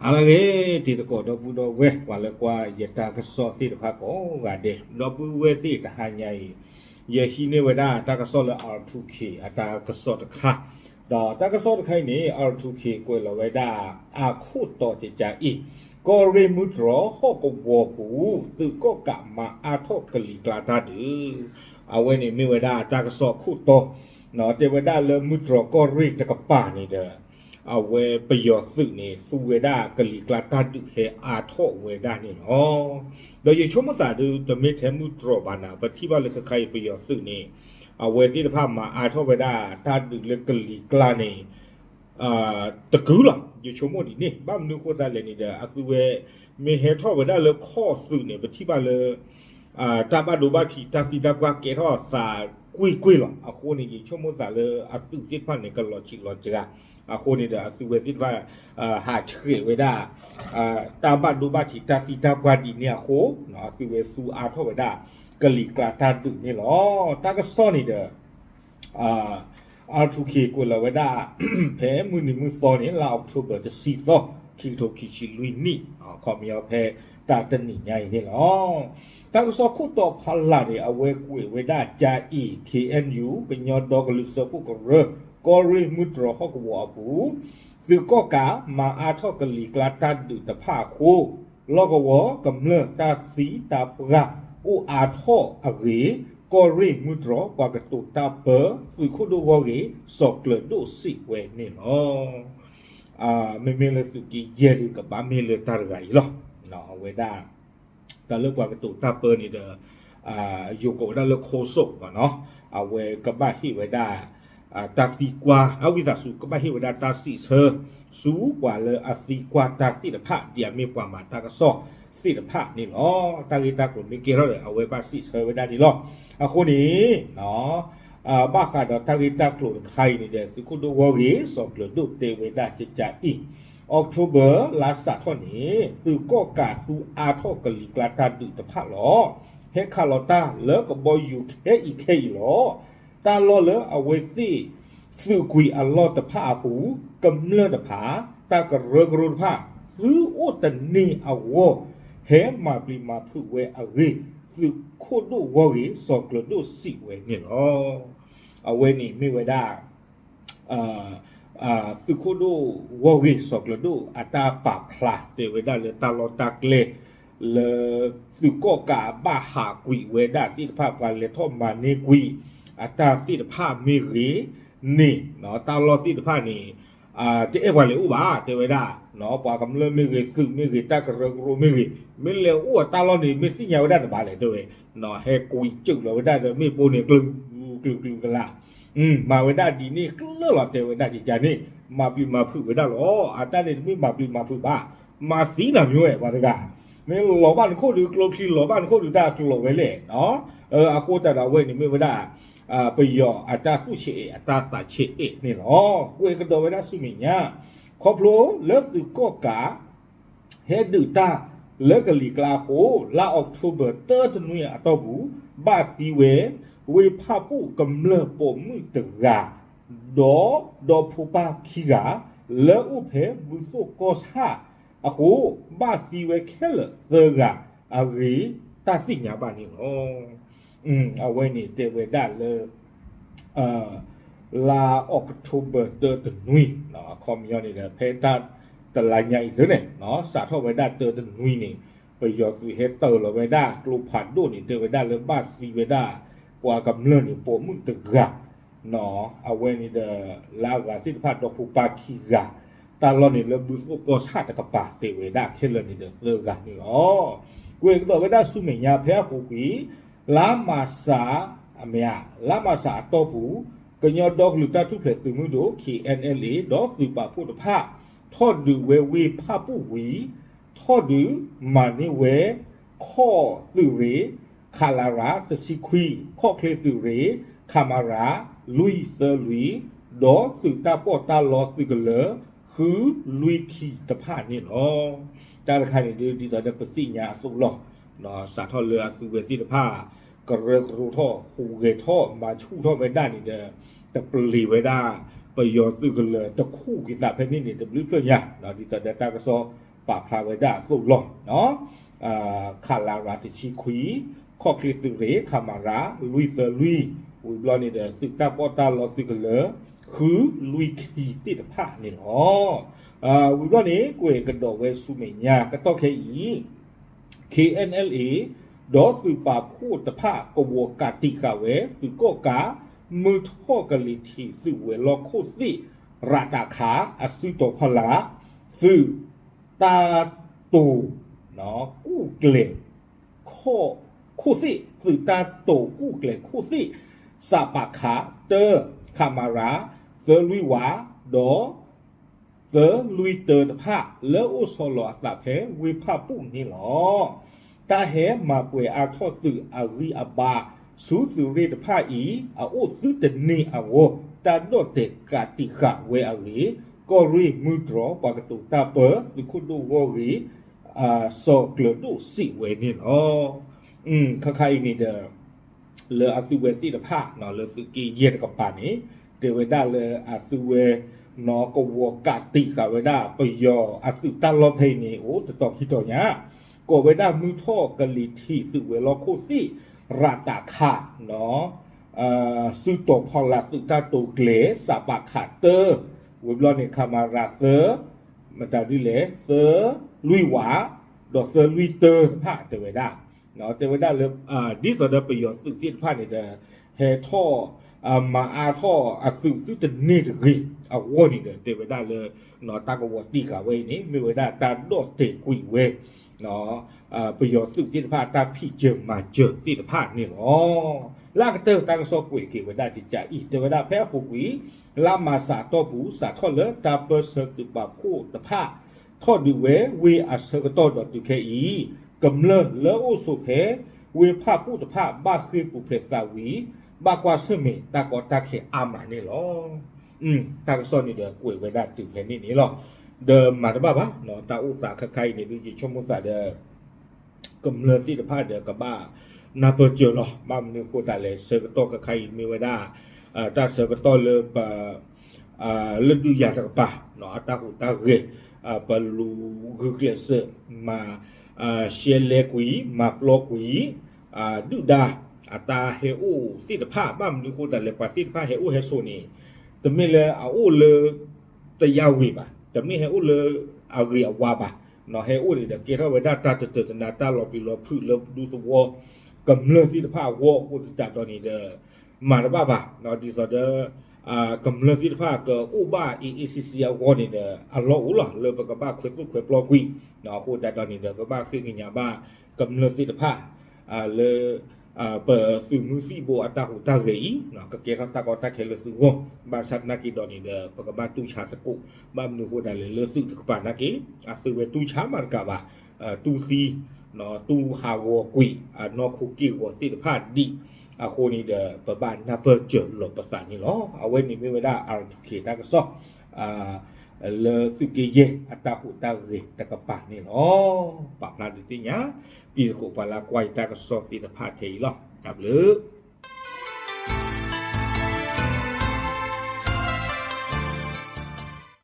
အဂ့ၢ် တံၤသကိးဒီပုၢ်ဒီဝဲၢ် ပှၤလၢကွၢ်ယတၢ်ကစီၣ်သ့ၣ်တဖၣ်ကိးဂၤဒဲး ဒီပုၢ်ဝဲၢ်သ့ၣ်တဟါညါအံၤ ယဟံးန့ၢ်ဝဲဒၣ်တၢ်ကစီၣ်လၢ R two K အတၢ်ကစီၣ်တခါ, ဒီးတၢ်ကစီၣ်တခါအံၤန့ၣ် R two K ကွဲးလီၤဝဲဒၣ် အခိၣ်တီကကါအံၤ ကီၢ်ရ့ၣ်မုၢ်တြီၢ်ဟီၣ်ကဝီၤပူၤ သုးကီၣ်ကးမၤအါထီၣ်ကလံၤကျါတၢ်ဒုး, အဝဲန့ၣ်မ့ၢ်ဝဲဒၣ်တၢ်ကစီၣ်ခိၣ်တီ, တဲဝဲဒၣ်လၢမုၢ်တြီၢ်ကီၢ်ရ့ၣ်တကပၤန့ၣ်ဒီး အဝဲပယီၤသုးန့ၣ် သူဝဲဒၣ်ကလံၤကျါတၢ်ဒုးဟဲအါထီၣ်ဝဲဒၣ်န့ၣ်လီၤ. ဒီးယဆိကမိၣ်သးဒုး တမ့ၢ်ထဲမုၢ်တြီၢ်ဘၣ်နၤ ပထံၣ်ဘၣ်လၢခဲခါအံၤပယီၤသုးန့ၣ် အဝဲသ့ၣ်တဖၣ်မၤအါထီၣ်ဝဲဒၣ်တၢ်ဒုးလၢကလံၤကျါန့ၣ် တကုၤလီၤ. ယဆိကမိၣ်ဒ်န့ၣ် ဘၣ်မနုၤဃိသတးလဲၣ်န့ၣ်ဒီး အသုဝဲ မ့ၢ်ဟဲထီၣ်ဝဲဒၣ်လၢခီၣ်သုးန့ၣ် ပထံၣ်ဘၣ်လၢ တၢ်ဘၣ်ဒိဘၣ်ထံး တၢ်သံတၢ်ပှၢ်ကဲထီၣ်သးကွ့ၢ်ကွ့ၢ်လီၤ. အဃိန့ၣ် ယဆိကမိၣ်သးလၢအသုးသ့ၣ်တဖၣ်န့ၣ် ကလီၤစံာ်လီၤစှၤ, အဃိန့ၣ်ဒီး အသုဝဲသ့ၣ်တဖၣ် ဟးဆှဲးဝဲဒၣ် တၢ်ဘၣ်ဒိဘၣ်ထံး တၢ်သံတၢ်ပှၢ်ဒ်န့ၣ်အဃိ အသုဝဲသူအါထီၣ်ဝဲဒၣ် ကလံၤကျါတၢ်ဒုးန့ၣ်လီၤ. တၢ်ကစီၣ်န့ၣ်ဒီး R two K ကွဲးလီၤဝဲဒၣ် ဖဲမုၢ်နံၤမုၢ်သီန့ၣ် လါအီးကထိဘၢၣ်တဆံသီ ခံကထိခံဆံလွံၢ်နံၣ် ခီပညီဖဲတၢ်တနံၤညါအံၤန့ၣ်လီၤ. တၢ်ကစီၣ်ခိၣ်တီဖးလၢ်န့ၣ် အဝဲကွဲးဝဲဒၣ် ကၠါအံၤ K N U ကညီဒီကလုာ်စၢဖှိၣ်ကရၢ ကီၢ်ရ့ၣ်မုၢ်တြီၢ်ဟီၣ်ကဝီၤအပူၤ သုးကီၣ်ကးမၤအါထီၣ်ကလံၤကျါတၢ်ဒုးတဖၣ်အဃိ လီၢ်ကဝီၤကမျၢၢ်တၢ်သံတၢ်ပှၢ်အိၣ်အါထီၣ်အဂ့ၢ် ကီၢ်ရ့ၣ်မုၢ်တြီၢ်ပှၤကတိၤတၢ်ပၢ သုးခိၣ်ဒိၣ်ဂီၢ်ဂ့ၢ် စီၤကျၢၤဒိၣ်စံးဝဲန့ၣ်လီၤ. မ့မ့ၢ်လၢသုးက့ယဲၢ်ဒုးကဘၣ်မ့ၢ်လၢတၢ်တဂၤအံၤလီၤ. အဝဲဒၣ် တၢ်လၢပှၤကတိၤတၢ်ပၢန့ၣ်ဒီး ယိၤကိးဝဲဒၣ်လၢခိစိးနီၤ အဝဲကဘၣ်ဟ့ၣ်ဝဲဒၣ် တၢ်သံကွၢ် အဝံသးစူၤ ကဘၣ်ဟ့ၣ်ဝဲဒၣ်တၢ်စံးဆၢ ဆူပှၤလၢအသံကွၢ်တၢ်သ့ၣ်တဖၣ် ဒ်အမ့ၢ်ပှၤမၤတၢ်ကစီၣ်သ့ၣ်တဖၣ်န့ၣ်လီၤ. တၢ်ဂ့ၢ်တၢ်ကျိၤမ့ၢ်ကဲထီၣ်ဒီး အဝဲဘၣ်စံးဆၢဝဲဒၣ်န့ၣ်လီၤ. အဃိန့ၣ် ဘၣ်ဃးဒီးတၢ်ဂ့ၢ်တၢ်ကျိၤတခါအံၤန့ၣ်ဒီး သုးခိၣ်ဒိၣ်ဂီၢ်ဂ့ၢ် စီၤကျၢၤဒိၣ်တဲဝဲဒၣ်ကကါအံၤ October လါစးထီၣ်န့ၣ် သုးကီၣ်ကးသူအါထီၣ်ကလံၤကျါတၢ်ဒုးတဖၣ်လီၤ. ဟဲခးလီၤတၢ်လၢကဘီယူၤခဲအံၤခဲအံၤလီၤ. တၢ်လီၢ်လၢအဝဲသ့ၣ် သုးကွံာ်အလီၢ်တဖၣ်အပူၤ ကမျၢၢ်တဖၣ် တၢ်ကရၢကရိတဖၣ် သုအိၣ်တန့ၢ်အဂီၢ် ဟဲမၤပျံၤမၤဖုးဝဲအဂ့ၢ် သုးခိၣ်ဒိၣ်ဂီၢ်ဂ့ၢ် စီၤကျၢၤဒိၣ်စံးဝဲန့ၣ်လီၤ. အဝဲန့ၣ်မ့ၢ်ဝဲဒၣ် သုးခိၣ်ဒိၣ်ဂီၢ်ဂ့ၢ် စီၤကျၢၤဒိၣ် အတၢ်ပာ်ဖျါတဲဝဲဒၣ်လၢတၢ်လီၢ်တၢ်ကျဲ လၢသုးကီၣ်ကးဘၣ်ဟးကွံာ်ဝဲဒၣ်သ့ၣ်တဖၣ် ပှၤလဲၤထီၣ်မၤန့ၢ်ကွံာ် အတၢ်သ့ၣ်တဖၣ်မ့ၢ်ဂ့ၤန့ၣ် တၢ်လီၢ်သ့ၣ်တဖၣ်န့ၣ် တအဲၣ်ပှၤလဲၤအိၣ်ဘၣ် တဲဝဲဒၣ် ပှၤကမျၢၢ်မ့ၢ်ဂ့ၤ သုးမ့ၢ်ဂ့ၤ တၢ်ကရၢကရိမ့ၢ်ဂ့ၤ မ့ၢ်လဲၤအိၣ်အတၢ်လီၢ်န့ၣ် မ့ၢ်သ့ၣ်ညါဝဲဒၣ်တဘၣ်လဲၣ် တဲဝဲ ဟဲကွံာ်စၢးလီၤဝဲဒၣ်ဒီး မ့ၣ်ပိၢ်န့ၣ် ကျုၤကျုၤကျုၤကလာ် မၤဝဲဒၣ်ဒ်န့ၣ်ကျၢၢ်လီၤ တဲဝဲဒၣ်ကကါန့ၣ် မၤပျံၤမၤဖုးဝဲဒၣ်လီၤ. အတၢ်န့ၣ်တမ့ၢ်မၤပျံၤမၤဖုးဘၣ် မၤသံနၤမ့ၢ်ဝဲပှၤတဂၤ မ့ၢ်လီၤဘၣ်နခိၣ်ဒုးကျိချံ လီၤဘၣ်နခိၣ်ဒုးတၢ်ကျိၤဝဲလဲၣ်. အဃိသတးဒီးအဝဲန့ၣ်မ့ၢ်ဝဲဒၣ် ပယီၤအတၢ်သူၣ်ဆံးအဲၣ် အတၢ်သးဆံးအဲၣ်န့ၣ်လီၤ. ကွဲးကဒီးဝဲဒၣ်ဆူမဲာ်ညါ ခီဖျိလၢသုးကီၣ်ကး ဟဲဒုးတၢ်လၢကလံၤကျါအဃိ လါအီးကထိဘၢၣ် တၢတနွံအတီၢ်ပူၤ ဘၣ်သံဝဲ ဝ့ၢ်ဖၣ်ပူၣ်ကမျၢၢ်ပိာ်မုၣ်တဂၤ ဒီးဒီဖိပၢ်ခံဂၤ လၢအိၣ်ဖဲဘုသိၣ်ကီၢ်ဆၣ်အဃိ ဘၣ်သံဝဲခဲလၢာ်သၢဂၤအဂ့ၢ် တၢ်သ့ၣ်ညါဘၣ်န့ၣ်လီၤ. အဝဲန့ၣ်တဲဝဲဒၣ်လၢ လါအီးကထိဘၢၣ် တၢတနွံ အခီပညီန့ၣ်ဒီး ဖဲတၢ်တလါညါအံၤသ့န့ၣ် စးထီၣ်ဝဲဒၣ်တၢတနွံန့ၣ် ပယီၤသုးဟဲတၢၤလီၤဝဲဒၣ်ကျိဖးဒိၣ်န့ၣ် တဲဝဲဒၣ်လၢဘၣ်သံဝဲဒၣ် ပှၤကမျၢၢ်န့ၣ် ပိာ်မုၣ်တဂၤ အဝဲန့ၣ်ဒီး လၢအဂၤသ့ၣ်တဖၣ်ဒီဖိပၢ်ခံဂၤ တၢ်လီၢ်န့ၣ်လၢဘုသိၣ်ကီၢ်ဆၣ်တကပၤ တဲဝဲဒၣ်ခဲလၢာ်န့ၣ်ဒီးသၢဂၤန့ၣ်လီၤ. ကွဲးကဒီးဝဲဒၣ်ဆူမဲာ်ညါဖဲအပူၤကွံာ် လါမၤစး အမ့ၢ်ဧါ လါမၤစးအတီၢ်ပူၤ ကညီဒီကလုာ်တၢ်ထူၣ်ဖျဲးသုးမုၢ်ဒိၣ် K N L A ဒီးသုးပာ်ဖှိၣ်တဖၣ် ထီၣ်ဒုးဝဲဝ့ၢ်ဖၣ်ပူၣ်ဝံၤ ထီၣ်ဒုးမၤန့ၢ်ဝဲ ခီၣ်သုးရ့ၣ် ခလရ တဆံခွံ ခီၣ်ချ့သုးရ့ၣ် ခမရ လွံၢ်သၢလွံၢ် ဒီးသုးတၢ်ပီးတၢ်လီသုးကလၢၤ ဃုလွံၢ်ခံတဖၣ်န့ၣ်လီၤ. တၢ်တခါန့ၣ်ဒ်သိးဒီးပသ့ၣ်ညါအသိးလီၤ. စးထီၣ်လၢအသုဝဲသ့ၣ်တဖၣ် ကရၢကရိထီၣ် ဟူးဂဲၤထီၣ် မၤဆူၣ်ထီၣ်ဝဲဒၣ်န့ၣ်ဒီး တပျံၤဝဲဒၣ် ပယီၤသုးကလၢၤတခူၣ်က့ၤသးဖဲန့ၣ်န့ၣ် တဘျုးဖျၢၣ်ညါ ဒ်သိးဒီးတၢ်ကစီၣ် ပာ်ဖျါဝဲဒၣ်အသိးလီၤ. ခလရ တဆံခွံ, ခီၣ်ချ့သုးရ့ၣ် ခမရ လွံၢ်သၢလွံၢ်, ဝံၤဘျီန့ၣ်ဒီး သုးတၢ်ပီးတၢ်လီသုးကလၢၤ ဃုလွံၢ်ခံသ့ၣ်တဖၣ်န့ၣ်လီၤ. ဝံၤဘျီန့ၣ် ကွဲးကဒီးဝဲဆူမဲာ်ညါ ကတီၢ်ခဲအံၤ ခ့ၣ်အဲၣ်အဲၣ်လ်အ့ ဒီးသုးပာ်ဖှိၣ်တဖၣ် ကဝီၤကးတံာ်ဃာ်ဝဲ သုးကီၣ်ကး မုၢ်ထီၣ်ကလံၤထံး သုးဝဲၤလီၢ်ခိၣ်သ့ၣ် ရးတးခး အစုတီၤဖီလာ် သုးတၢ်တိာ် ကူၣ်ကျဲၤ ခိၣ်သ့ၣ် သုးတၢ်တိာ်ကူၣ်ကျဲၤခိၣ်သ့ၣ် စးပးခး တၢ ခမရ သၢလွံၢ်ဝး ဒီး သၢလွံၢ်တၢတဖၣ် လၢအိၣ်ဆီလီၤအသးဖဲဝ့ၢ်ဖၣ်ပူၣ်န့ၣ်လီၤ. တၢ်ဟဲမၤပှဲၤအါထီၣ်သုးအဂံၢ်အဘါ ဆူသုးရ့ၣ်တဖၣ်အံၤ အအိၣ်သုတန့ၢ်အဂီၢ် တၢ်ဒီၣ်တဲာ်ကးတံာ်ဃာ်ဝဲအဂ့ၢ် ကီၢ်ရ့ၣ်မုၢ်တြီၤ ပှၤကတိၤတၢ်ပၢ သုးခိၣ်ဒိၣ်ဂီၢ်ဂ့ၤ စီၤကျၢၤဒိၣ်စံးဝဲန့ၣ်လီၤ. ခါခါအံၤန့ၣ်ဒီး လၢအသုးဝဲသ့ၣ်တဖၣ် လၢသုးက့ယဲၢ်တကပၤန့ၣ် တဲဝဲဒၣ်လၢအသုးဝဲ နီၢ်ကဝီၤကးတံာ်ဃာ်ဝဲဒၣ် ပယီၤအသုးတၢ်လီၢ်ဖဲအံၤန့ၣ် အိၣ်တတီၤခံတီၤညါ ကိးဝဲဒၣ်မုၢ်ထီၣ်ကလံၤထံး သုးဝဲၤလီၢ်ခိၣ်သ့ၣ် ရးတးခး စုတီၤဖီလာ်သုးတၢ်တိာ်ကျဲၤ စးပးခးတၢ ဝံၤဘျီန့ၣ် ခမရ သၢ မတၤဒ်လဲၣ် သၢလွံၢ်ဝး ဒီးသၢလွံၢ်တၢတဖၣ်တဲဝဲဒၣ် တဲဝဲဒၣ်လၢ ဒ်သိးဒီးပယီၤသုးသ့ၣ်တဖၣ်န့ၣ်ဒီး ဟဲထီၣ် မၤအါထီၣ်အသုးသုတန့ၢ်တဂ့ၤအဂီၢ်န့ၣ်ဒီး တဲဝဲဒၣ်လၢ တၢ်ကဝီၤတံာ်ဃာ်ဝဲအံၤန့ၣ် မ့ၢ်ဝဲဒၣ်တၢ်ဒီၣ်တဲာ်ကွံာ်ဝဲ ပယီၤသုးသ့ၣ်တဖၣ်တၢ်ဖံးစၢၤမၤစၢၤသ့ၣ်တဖၣ်န့ၣ်လီၤ. လၢအကတၢၢ်တၢ်ကစီၣ်ကွဲးက့ၤဝဲဒၣ်ကကးအံၤ တဲဝဲဒၣ်ဖဲအပူၤကွံာ် လါမၤစးအတီၢ်ပူၤ စးထီၣ်လၢတၢ်ပၢၢ်ဆၢသုးပာ်ဖှိၣ်တဖၣ် ထီၣ်ဒုးဝဲဝ့ၢ်အဆၢကတီၢ်ဒီးတုၤခဲအံၤ ကမျၢၢ်လၢအိၣ်ဆိးဖဲ ဝ့ၢ်ဖၣ်ပူၣ်တဖၣ်ဘၣ်ဃ့ၢ်ပူၤဖျဲးသးဝံၤ ဘၣ်ကွၢ်ဆၢၣ်မဲာ်တၢ်ကီတၢ်ခဲအါမးန့ၣ်လီၤ. တၢ်ကစီၣ်န့ၣ်ဒီးကွဲးဝဲဒၣ်တုၤဖဲန့ၣ်န့ၣ်လီၤ. ဒီးမၤတဘၣ်ဘၣ် တၢ်အိၣ်သးခဲခါအံၤန့ၣ် ဒုးယဆိကမိၣ်သးဒီး ကမျၢၢ်သ့ၣ်တဖၣ်ဒီးကဘၣ်နၢ်ပၢၢ်စၢၤလီၤ. ဘၣ်မနုၤအဃိသတးလဲၣ် ဆၢကတီၢ်ခဲခါအံၤမ့ၢ်ဝဲဒၣ် တၢ်ဆၢကတီၢ်လၢပ လၢဒုးယၤတကပၤ အတၢ်ဟူးတၢ်ဂဲၤ ပလူၤဂုာ်ကျဲးစၢး မၤရှဲလဲကွံာ် မၤပျီကွံာ် ဒုၣ်ဒါ အတၢ်ဟဲအိၣ်သ့ၣ်တဖၣ် ဘၣ်မနုၤအဃိသတးလဲၣ် ပှၤသ့ၣ်တဖၣ်ဟဲအိၣ်ဟဲဆိးန့ၣ် တမ့ၢ်လၢအအိၣ်လၢ တယါဝံၤဘၣ်, တမ့ၢ်ဟဲအိၣ်လၢအဂ့ၤအဝါဘၣ်, ဟဲအိၣ်န့ၣ်ဒီးကဲထီၣ်ဝဲဒၣ်တၢ်တတၢာ်တနါ တၢ်လီၤပျံၤလီၤဖုးလၢဒူသဝီ ကမျၢၢ်သ့ၣ်တဖၣ်အဂီၢ်အဃိသတးဒီးန့ၣ်ဒီး မၤတဘၣ်ဘၣ်, ဒ်သိးဒီး ကမျၢၢ်သ့ၣ်တဖၣ်ကအိၣ်ဘၣ်အ့ၣ်အ့ၣ်ဆံးဆံးအဂီၢ်န့ၣ်ဒီး အလီၢ်အိၣ်လီၤ လၢပကဘၣ်ခွဲးသူၣ်ခွဲးပျီကွံာ်, အဃိသတးဒီးန့ၣ်ဒီး ပဘၣ်ဃ့ကညးဘၣ် ကမျၢၢ်သ့ၣ်တဖၣ် လၢ ပသုးမုၢ်သံၣ်ဘိအတၢ်ဟူးတၢ်ဂဲၤအံၤ ကကဲထီၣ်တၢ်ကီတၢ်ခဲလၢသုဂီၢ်, ဘၣ်ဆၣ်သနာ်က့ဒီးန့ၣ်ဒီး ပကဘၣ်တူၢ်ဆါသကိး, ဘၣ်မနုၤအဃိသတးလဲၣ် လၢသုးတကပၤနာ်က့ အသုးဝဲတူၢ်ဆါမးတကးဘၣ်, တူၢ်သံ တူၢ်ဟးဂီၤကွံာ် အနီၢ်ခိက့ၢ်ဂီၤသ့ၣ်တဖၣ်ဒံး, အဃိန့ၣ်ဒီး ပဘၣ်နၢ်ပၢၢ်စၢၤလီၤပသးန့ၣ်လီၤ. အဝဲန့ၣ်မ့ၢ်ဝဲဒၣ် R two K တၢ်ကစီၣ် လၢသုးက့ယဲၢ်အတၢ်ဟူးတၢ်ဂဲၤတကပၤန့ၣ်လီၤ. ပာ်ဖျါဒုးသ့ၣ်ညါ တံၤသကိးပှၤလၢကွၢ်ယတၢ်ကစီၣ်သ့ၣ်တဖၣ်ထဲအံၤလီၤ. တၢ်ဘျုး